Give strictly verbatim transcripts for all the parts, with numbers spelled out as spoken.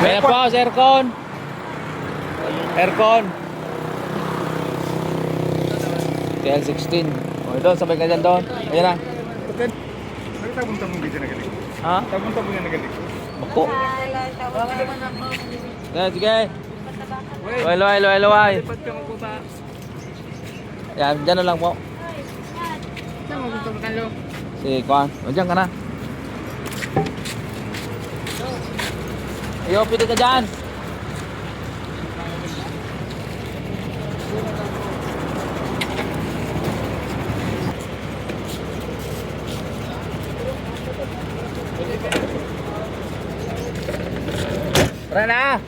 May na po sa aircon. Aircon. K L sixteen. O, doon, sabay ka dyan doon. Ayan na. Bakit tabong-tabong dito na galing? Ha? Tabong-tabong na galing. Bako. Sige, sige. Luway, luway, luway, luway. Yan, dyan na lang po. Si Kwan, o, dyan ka na. Iyo, pwede ka dyan. Tara na!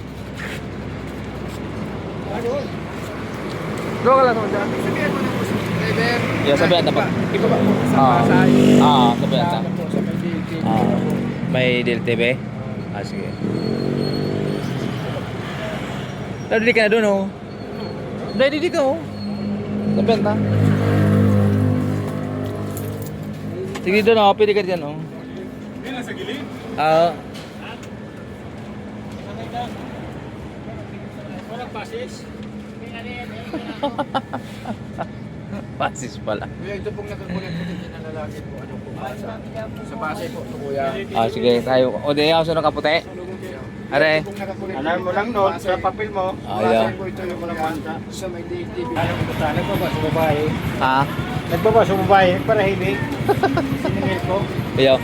Bro, ka lang sa dyan. Sabihan mo na po sa driver. Yeah, sabihan na po. Iba, iba ba po sa Ah. Pasay? Ah, sabihan Sa na. Ano po, sa may D L T V? Ah. May D L T V? Ah, sige. Dali ka na doon, oh. Dali dito, oh. Sabihan na. Sige doon, oh. Pwede ka dyan, oh. Yan ang sa gilid? Ah. Walang pasis? Pasis pala. Kuya, ito pong nakakulat po dito na lalaki po. Ano po ba sa, sa Pasay po, ito, kuya? Ah, sige, tayo. O, di ako sa nakaputi. Are. Ito pong nakakulat po Alam mo dito lang, no? Pasay. Sa papel mo. Ah, yeah. Pasay po ito yung mga bata. Sa may D T V. Alam mo, sa nagbaba sa babae. Ha? Nagbaba sa babae, para hindi. Siningil ko. Iyo.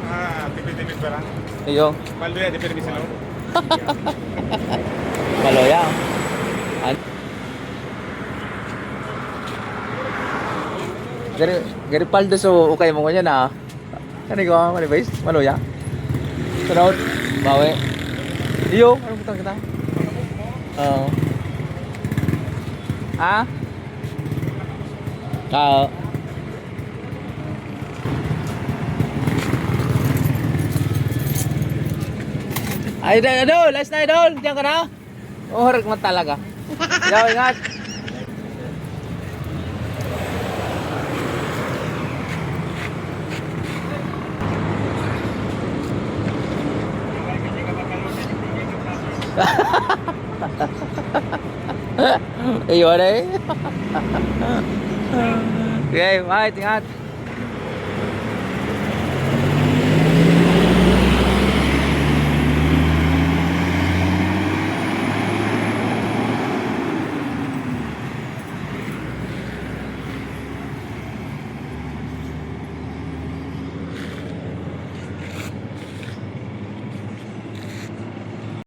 Ah, tipid-tipid pa lang. Iyo. Paldo yan, di permiso, no? Paloya. An- Gari, gari paldo so ukay mo ngunyan, ah. Kani ko, ah, mali ba is? Maloya. Sunod. Bawi. Iyo, ano butang kita? Oo. Ha? Oo. Ay, idol, idol! Last na, idol! Diyan ka na? Oh, harag mo talaga. Yaw, ingat! Iyo na eh. Okay, bye, ingat.